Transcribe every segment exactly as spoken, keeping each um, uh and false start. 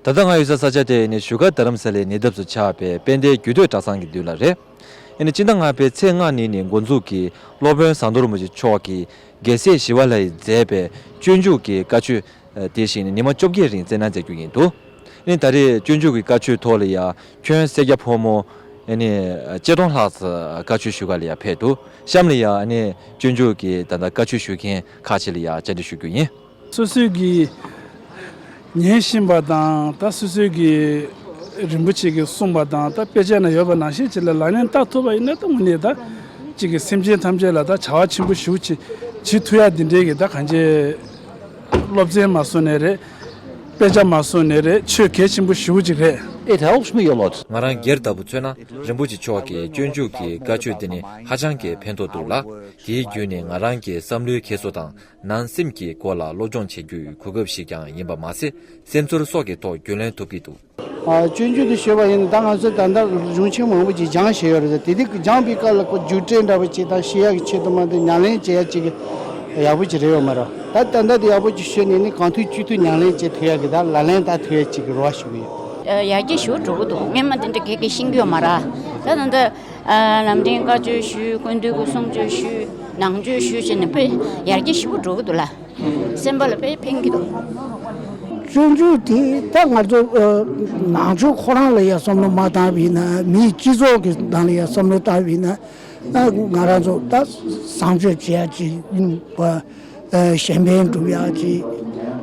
ད་ལྟ་ང་ཡོད་ས་ས་ཆ་དེ་ནི་བཞུགས་སྒར་རྡ་རམ་ས་ལའི་ཉེ་འདབས་སུ་ཆགས་པའི་དཔལ་ལྡན་རྒྱུད་སྟོད་གྲྭ་ཚང་གི་མདུན་ལ་རེད། ཨ་ནི་སྤྱི་ཟླ་ལྔ་པའི་ཚེས་ལྔ་ཉིན་ནས་འགོ་འཛུགས་ཀྱིས་སློབ་དཔོན་ཟམ་གདོང་རིན་པོ་ཆེ་མཆོག་གིས་རྒྱལ་སྲས་ཞི་བ་ལྷ་ཡིས་མཛད་པའི་སྤྱོད་འཇུག་གི་བཀའ་ཆོས་དེ་བཞིན་ཉི་མ་བཅོ་བརྒྱད་རིང་སྩལ་གནང་མཛད་རྒྱུ་ཡིན་འདུག་ཨ་ནི་ད་རེས་སྤྱོད་འཇུག་གི་བཀའ་ཆོས་ཐོག་ལ་ཡང་ཁྱོན་སེར་སྐྱ་ཕོ་མོ་ཨ་ནི་ཆིག་སྟོང་ལྷག་ཙམ་བཀའ་ཆོས་ཞུ་ག་ལ་ཡང་ཕེབས་འདུག་གཤམ་ལ་ཡང་ཨ་ནི་སྤྱོད་འཇུག་གི་ད་ལྟ་བཀའ་ཆོས་ཞུ་མཁན་ཁག་ཅིག་ལ་ཡང་བཅར་འདྲི་ཞུ་རྒྱུ་ཡིན། སོ་སོས་ཀྱིས་ཉན་བཞིན་པ་དང་ད་སོ་སོས་ཀྱིས་རིན་པོ་ཆེ་གིས་གསུངས་པ་དང་ད་དཔེ་ཆ་ན་ཡོད་པ་ནང་བཞིན་ཅིག་ལ་ལག་ལེན་བསྟར་ཐུབ་པ་ཡིན་ན་ད་དངོས་གནས་ད་ཅིག་གི་སེམས་ཅན་ཐམས་ཅད་ལ་ད་བྱ་བ་ཆེན་པོ་ཞེ་པོ་ཅིག་བྱེད་ཐུབ་ཡ་འདི་འདྲའི་གི་ད་གང་ཅི་སློབ་ཚན་མ་སོང་ནའི་རེད། དཔེ་ཆ་མ་སོང་ནའི་རེད། ཆོས་གལ་ཆེན་པོ་ཞེ་པོ་ཅིག་རེད། It helps me a lot. ང་རང་སྒེར་ལྟ་བུ་མཚོན་ན་རིན་པོ་ཆེ་མཆོག་གི་སྤྱོད་འཇུག་གི་བཀའ་ཆོས་འདི་ནི་ཧ་ཅང་གི་ཕན་ཐོགས་འདུག་ལ། དེའི་བརྒྱུད་ནས་ང་རང་གི་བསམ་བློའི་འཁྱེར་སོ་དང་ནང་སེམས་ཀྱི་སྐོར་ལ་སློབ་སྦྱོང་བྱེད་རྒྱུའི་གོ་སྐབས་ཤིག་ཀྱང་ཡིན་པ་མ་ཟད། སེམས་ཚོར་སོགས་ཀྱི་ཐོག་རྒྱུས་ལོན་ཐུབ་ཀྱི་འདུག་ཨ། སྤྱོད་འཇུག་དེ་ཞུས་པ་ཡིན་ན་ད་ང་ཚོས་ད་ལྟ་གཞུང་ཆེན་མང་པོ་ཅིག་སྦྱངས་བཞག་ཡོད་རེད། དེ་དུས་སྦྱངས་པའི་སྐབས་ལ་ཁོ་རྒྱུགས་སྤྲོད་འདྲ་པོ་ཅིག་དང་ཤེས་ཡག་གི་ཆེད་དུ་མ་གཏོགས་ཉམས་ལེན་བྱེད་ཡག་ཅིག་ཡག་པོ་ཅིག་རེད་ཡོད་མ་རེད། ད་ད་ལྟ་དེ་ཡག་པོ་ཅིག་ཤོད་ནས་ནི་གང་ཐུབ་ཅི་ཐུབ་ཉམས་ལེན་བྱེད་ཐུབ་ཡག་གི་ད་ལག་ལེན་བསྟར་ཐུབ་ཡག་ཅིག་གི་རེ་བ་ཞུ་གི་ཡོད། ཡར་རྒྱས་ཞེ་པོ་འགྲོ་གི་འདུག་སྔོན་མ་དེ་འདྲ་ག་གེ་ཤེས་ཀྱི་ཡོད་མ་རེད། ད་ད་ལྟ་ལམ་འདྲེན་བཀའ་ཆོས་ཞུས། ཀུན་འདུས་ཀྱི་གསུང་ཆོས་ཞུས། ནང་ཆོས་ཞུས་བྱས་ནས་དཔེ་ཡར་རྒྱས་ཞེ་པོ་འགྲོ་གི་འདུག་ལ། སེམས་པ་ལ་དཔེ་ཕན་གྱི་འདུག་སྤྱོད་འཇུག་དེ་ད་ང་ཚོ་ཨ་ནང་ཆོས་ཁོ་རང་ལ་ཡང་བསམ་བློ་མ་བཏང་བ་ཡིན་ན། མིའི་སྤྱི་ཚོགས་ཀྱི་ནང་ལ་ཡང་བསམ་བློ་བཏང་བ་ཡིན་ན། ཨ་ང་རང་ཚོ་ད་བཟང་སྤྱོད་བྱེད་ཡ་ཅིག་ཡིན་པ། ཨ་གཞན་ཕན་སྒྲུབ་ཡ་ཅིག་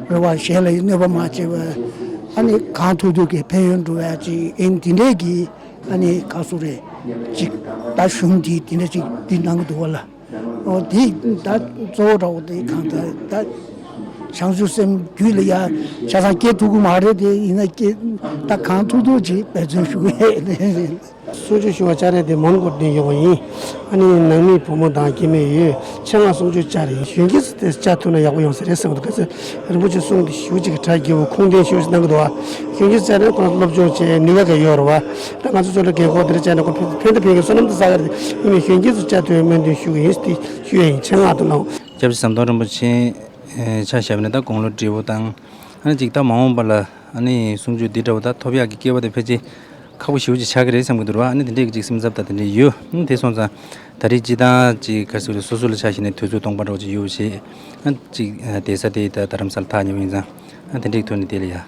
རེད་བ། གཞན་ལ་གནོད་པ་མ་བྱེད་པ། ཨ་ནི་གང་ཐུབ་ཐུབ་ཀྱི་ཕན་ཡོན་སྒྲུབ་ཡ་ཅིག་ཨེ་འདི་འདྲས་ཀྱི་ཨ་ནི་ག་སུ་རེད་ཅིག་ད་གཞུང་འདིས་འདི་འདྲ་ཅིག་འདི་གནང་གི་འདུག་བ་ལ། ཨོ་དེ་ད་གཙོ་བོ་འདྲ་བོ་དེ་གང་ལྟར་ད་བྱང་ཆུབ་སེམས་རྒྱུད་ལ་ཡ་ཆ་ཚང་སྐྱེ་ཐུབ་ཀྱི་མ་རེད། དེ་ཡིན་ན་སྐྱེ་ད་གང་ཐུབ་ཐུབ་ཅིག་འབད་བརྩོན་ཞུ་གི་ཡོད། གསུང་ཆོས་ཞུ་བ་བཅའ་རེས་དེ་མོན་གྷོར་བསྡད་ཡོད་པ་ཡིན། ཨ་ནི་ནང་མི་བུ་མོ་དང་སྐྱེ་དམན་ཡོད། ཆེད་མངགས་གསུང་ཆོས་བཅར་རེད། གཞོན་སྐྱེས་སུ་དེ་བཅར་ཐུབ་ན་ཡག་པོ་ཡོང་ས་རེད་བསམ་གི་འདུག་ག་ཚོད་རིན་པོ་ཆེ་གསུང་དེ་ཞུ་གཅིག་གི་གྲ་རྒྱས་པོ་ཁུངས་ལྡན་ཞུ་ཞིག་གནང་གི་འདུག་བ། གཞོན་སྐྱེས་བཅར་ནས་ཁོང་སློབ་སྦྱོང་བྱས་ནུས་པ་ག་ཡོད་རེད་བ། ད་ང་ཚོ་ཚོ་ལ་རྒན་འཁོགས་དེ་འདྲ་བཅར་ནས་ཁོང་ཕན་ཕན་ཐོགས་ཕན་གི་བསོད་ནམས་དེ་བསགས་ག་རེད། ཡིན་ནའི་གཞོན་སྐྱེས་སུ་བཅར་ཐུབ་པའི་སྨོན་འདུན་ཞུ་གི་ཡིན་ཟེར་དེ་ཞུ་ཡ་ཡིན། ཆེད་མངགས་དུ་གནང་། སྐྱབས་རྗེ་ཟམ་གདོང་རིན་པོ་ཆེ་ཆ་བཞག་པ་ན་ད་དགུང་ལོ་བགྲེས་པོ་དང་། ཨ་ནི་ཅིག་ད་མ་འོངས་པ་ལ་ཨ་ནི་གསུང་ཆོས་འདི་འདྲ་བོ་ད་ཐོབ་ཡག་གི་སྐལ་བ་དེ་ཕལ་ཆེར་ཁག་པོ་ཞེ་པོ་ཅིག་ཆགས་ཀྱི་རེད་བསམ་གྱི་འདུག་ར། ཨ་ནི་དེ་འདྲས་ཀྱི་ཅིག་སེམས་འཚབ་ད་དེ་འདྲས་ཡོད། ཨ་ནི་དེ་སོང་ཙང་ད་རེས་སྤྱི་བཏང་ཅིག་ག་རེ་ཟེར་དགོས་རེད། སོ་སོ་ལ་ཆ་བཞག་ནས་དུས་ཚོད་སྟོང་པ་འདྲ་བོ་ཅིག་ཡོད་བྱས། ཨ་ཅིག་བསྡད་ས་དེ་ད་རྡ་རམ་ས་ལ་ཐག་ཉེ་བོ་ཡིན་ཙང་། ཨ་དེ་འདྲས་ཀྱི་ཐོག་ནས་དེ་ལ་ཡ་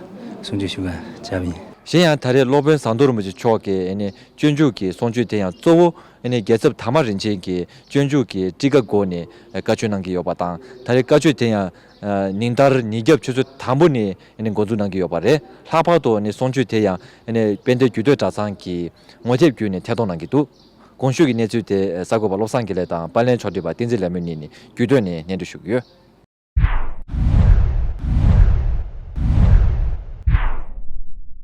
གསུང་ཆོས་ཞུ་ག་བྱས་པ་ཡིན། གཞན་ཡང་ད་རེས་སློབ་དཔོན་ཟམ་གདོང་རིན་པོ་ཆེ་མཆོག་གིས་ཨ་ནི་སྤྱོད་འཇུག་གི་གསུང་ཆོས་དེ་ཡང་གཙོ་བོ་ཨ་ནི་རྒྱལ་ཚབ་དར་མ་རིན་ཆེན་གྱིས་སྤྱོད་འཇུག་གི་ཊཱི་ཀ་སྒོ་ནས་བཀའ་ཆོས་གནང་གི་ཡོད་པ་དང་། ད་རེས་བཀའ་ཆོས་དེ་ཡང་ཉིན་ལྟར་ཉིན་རྒྱབ་ཆུ་ཚོད་དང་པོ་ནས་ཨ་ནི་འགོ་འཛུགས་གནང་གི་ཡོད་པ་རེད། ལྷག་པར་དུ་ཨ་ནི་གསུང་ཆོས་དེ་ཡང་ཨ་ནི་དཔལ་ལྡན་རྒྱུད་སྟོད་གྲྭ་ཚང་གིས་ངོ་དེབ་བརྒྱུད་ནས་ཐད་གཏོང་གནང་གི་འདུག་གོང་ཞུས་ཀྱི་གནས་ཚུལ་དེ་གསར་འགོད་པ་བློ་བཟང་དགེ་ལེགས་དང་པར་ལེན་ཕྱོགས་སྒྲིག་པ་བསྟན་འཛིན་ལྷ་མོའི་གཉིས་ནས་རྒྱུད་སྟོད་ནས་སྙན་སྒྲོན་ཞུ་གི་ཡོད།